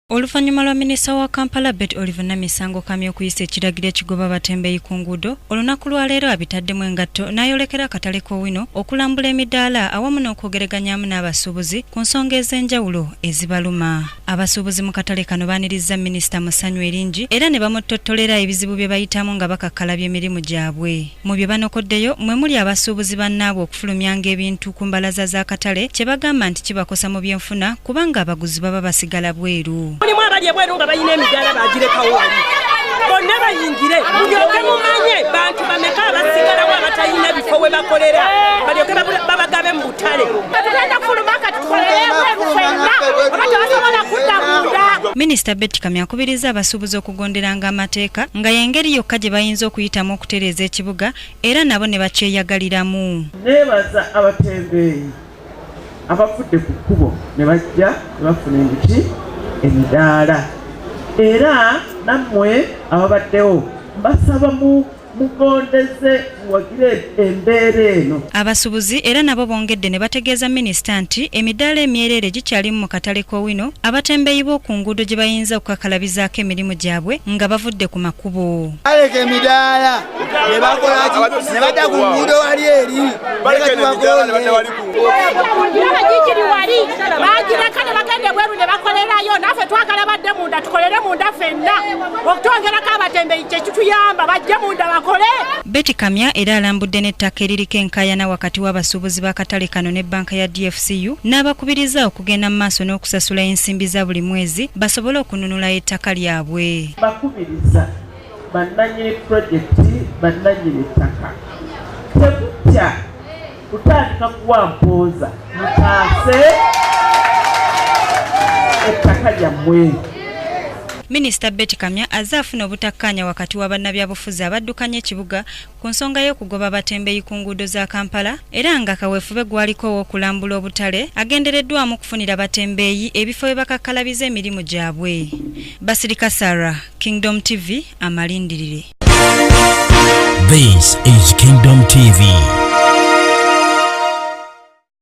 Oluvannyuma lwa minisita wa Kampala Bett Olive Namisango Kamya okuyisa ekiragiro ekigoba abatembeeyi ku nguudo, olunaku lwa leero abitaddemu engatto n'ayolekera akatale k'Owino okulambula emidaala awamu n'okwogereganyaamu n'abasuubuzi ku nsonga ez'enjawulo ezibaluma. Abasuubuzi mu katale kano baanirizza minisita mu ssanyu eringi era ne bamuttottolera ebizibu bye bayitamu nga bakakkalabya emirimu gyabwe. Mu bye banokoddeyo mwe muli abasuubuzi bannaabwe okufulumyanga ebintu ku mbalaza z'akatale kye bagamba nti kibakosa mu byenfuna kubanga abaguzi baba basigala bweru. Mulimu abali ebweru nga balina emidaala bagirekawo wali bonna bayingire mulyoke mumanye bantu bameka abasigalawo abatalina bifo we bakolera balyoke babagabe mu butale. Tugenda kufuluma kati tukolere ebweru fenna oba tebasobola kudda munda. Minisita Beti Kamya akubirizza abasuubuzi okugonderanga amateeka nga y'engeri yokka gye bayinza okuyitamu okutereeza ekibuga era nabo ne bakyeyagaliramu. Neebaza abatembeeyi abavudde ku kkubo ne bajja ne bafuna emiti emidaala era nammwe ababaddewo mbasaba mu mugondeze muwagire embeera eno. Abasuubuzi era nabo bongedde ne bategeeza minisita nti emidaala emyereere gikyalimu mu katale k'Owino abatembeeyi b'oku nguudo gye bayinza okukakalabizaako emirimu gyabwe nga bavudde ku makubo. Baleka emidaala ne bakola ki ne badda ku nguudo wali eri Biraba gigiri wali bagireka ne bagenda ebweru ne bakolerayo naffe twagala badde munda tukolere munda ffenna okutwongerako abatembeyi kye kituyamba bajje munda bakole. Beti Kamya era alambudde n'ettaka eririko enkaayana wakati w'abasuubuzi b'akatale kano ne bbanka ya DFCU n'abakubiriza okugenda mu maaso n'okusasula ensimbi za buli mwezi basobole okununula ettaka lyabwe. Bakubiriza bannannyini pulojekiti, bannannyini ttaka temutya kutandika kuwa mpooza mutaase ettaka lyammwe. Minisita Beti Kamya azze afuna obutakkaanya wakati wa bannabyabufuzi abaddukanya ekibuga ku nsonga y'okugoba abatembeeyi ku nguudo za Kampala era nga kaweefube gw'aliko ow'okulambula obutale agendereddwamu kufunira batembeeyi ebifo we bakakkalabiza emirimu gyabwe. Basirika Sarah, Kingdom TV, amalindirire. This is Kingdom TV.